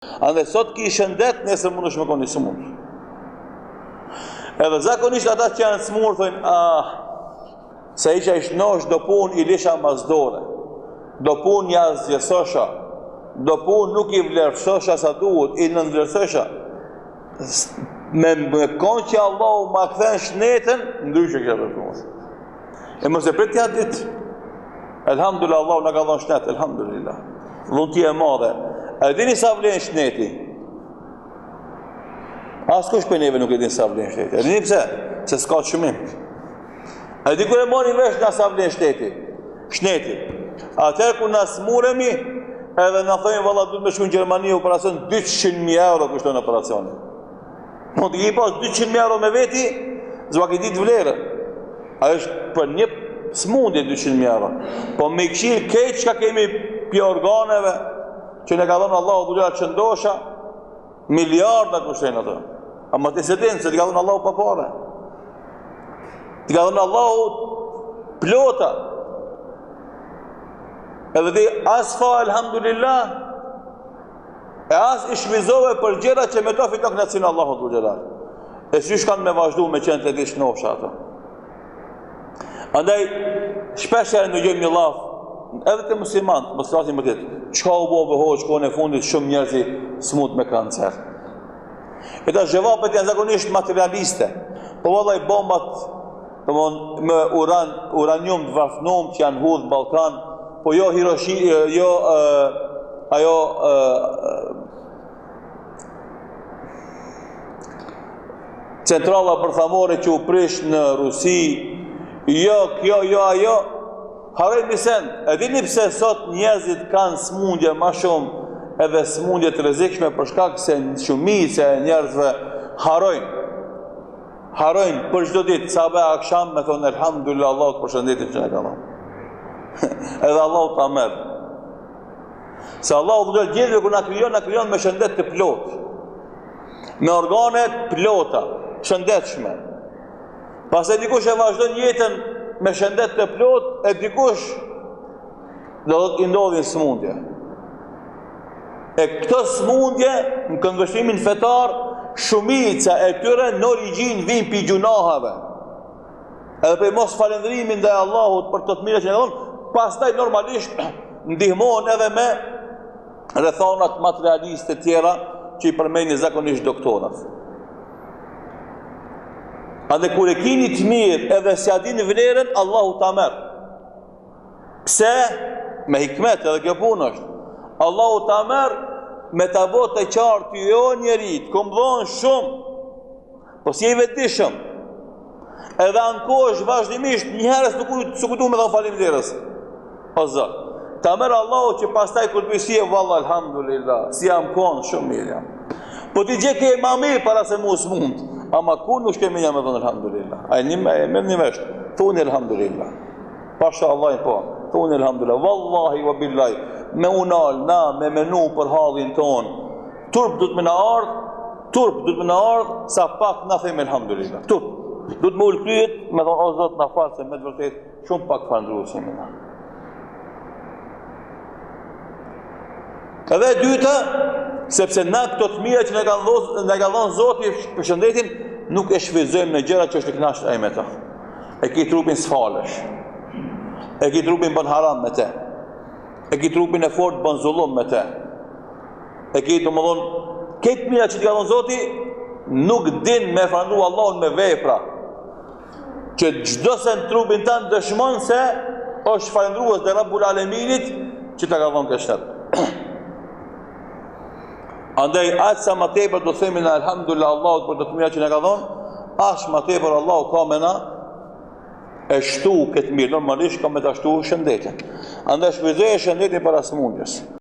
Andaj sot ki shëndet, nesër mundesh me kon i smurë. Edhe zakonisht ata që janë smurë, thojnë, ah, se isha i shnosh, do punë i lisha mas dore, do punë i asgjësosha, do punë nuk i vlerësosha sa duhet, i nënvlerësosha, me, me konë që Allahu ma kthen shnetin, ndryshe kisha vepru. E mos e prit atë ditë. Elhamdulillah, Allahu na ka dhonë shnet, elhamdulillah. Dhunti e madhe. A e dini sa vlen shneti? Askush prej neve nuk e din sa vlen shneti. E dini pse? Se s'ka çmim. A e di kur e marrim vesh na sa vlen shneti? Shneti. Atëherë kur na smuremi, edhe na thojnë valla duhet me shku në Gjermani operacion 200.000 euro kushton operacioni. Mund të ki pas 200.000 euro me veti, s'ua ke ditë vlerën. A është për një smundje 200.000 euro. Po me i kqyr krejt çka kemi pi organeve, që na ka dhonë Allahu dhulera që ndosha, miliarda kushtojnë ato. Ama ti s'e din, se t'i ka dhonë Allahu pa pare. T'i ka dhonë Allahu plota. Edhe ti as tha elhamdulillah, E as i shfrytëzove për gjëra që me to fiton kënaqësinë e Allahut dhul xhelal. E qysh kanë me vazhdu me qenë të shnosha ato. Andaj, shpesh herë ndëgjojmë një llaf, edhe te muslimanët, mos flasim për tjetër, çka u bo be hoxhë kohën e fundit shumë njerëz smut me kancer. E tash xhevapet janë zakonisht materialiste, po vallaj bombat Domthon me uran, uranium të varfnum që janë hudh në Ballkan, po jo Hiroshi, jo e, ajo e, centrala bërthamore që u prish në Rusi, jo kjo, jo ajo, harrojmë një send. E dini pse sot njerëzit kanë smundje ma shumë edhe smundje të rrezikshme për shkak se shumica e njerëzve harrojnë. Harrojnë për çdo ditë sabah aksham me thonë elhamdulillah Allahut për shëndetin që na ka dhënë. Edhe Allahu ta merr. Se Allahu të gjithëve kur na krijon, na krijon me shëndet të plotë. Me organe të plota, shëndetshme. Pastaj dikush e vazhdon jetën me shëndet të plotë e dikush do të i ndodhin smundje. E këto smundje, në këndvështrimin fetar, shumica e tyre në origjinë vijnë pi gjunaheve. Edhe prej mosfalendrimit ndaj Allahut për të mira që na ka dhonë, pastaj normalisht ndihmohen edhe me rrethanat materialiste tjera që i përmendin zakonisht doktorat. Andaj kur e kini të mirë edhe s'ja din vlerën, Allahu ta merr. Pse? Me hikmet edhe kjo punë është. Allahu ta merr me ta bo të qartë jo njeri, të kom dhonë shumë, po s'je i vetëdijshëm. Edhe ankohesh vazhdimisht, njëherë s'u kujtu me thonë faleminderit. O Zot, ta merr Allahu që pastaj kur të si e valla, alhamdulillah, si jam konë, shumë mirë jam. Po ti dje ke ma mirë para se m'u smund, ama kur nuk shkon menja me thonë alhamdulillah. A e një me, e merrni vesh, thuni alhamdulillah. Pasha Allahin po, thuni elhamdulillah, vallahi wa billahi, me u nal, na, me menu për hallin tonë, turp duhet me na ardhë, turp duhet me na ardhë, sa pak na themi elhamdulillah, turp, duhet me ul kryet, me thonë, o Zot, na fal se me të vërtet, shumë pak falëndrues jemi na. Edhe e dyta, sepse na këto të mira që na kanë dhënë, na ka dhënë Zoti për shëndetin, nuk e shfrytëzojmë në gjëra që është i kënaqur ai me to. E ki trupin s'falesh. E ki trupin bën haram me te. E ki trupin e fort bën zullum me te. E ki domethonë, krejt të mira që të ka dhonë Zoti, nuk din me falëndru Allahun me vepra. Që çdo send n'trupin tand dëshmon se është falëndrues ndaj Rabbul Aleminit që ta ka dhonë këtë shnet. Andaj, aq sa ma tepër do themi na elhamdulillah Allahut për të mira që na ka dhonë, aq ma tepër Allahu ka me na e shtu këtë mirë, normalisht ka me ta shtu shëndetin. Andaj, shfrytëzoje shëndetin para sëmundjes.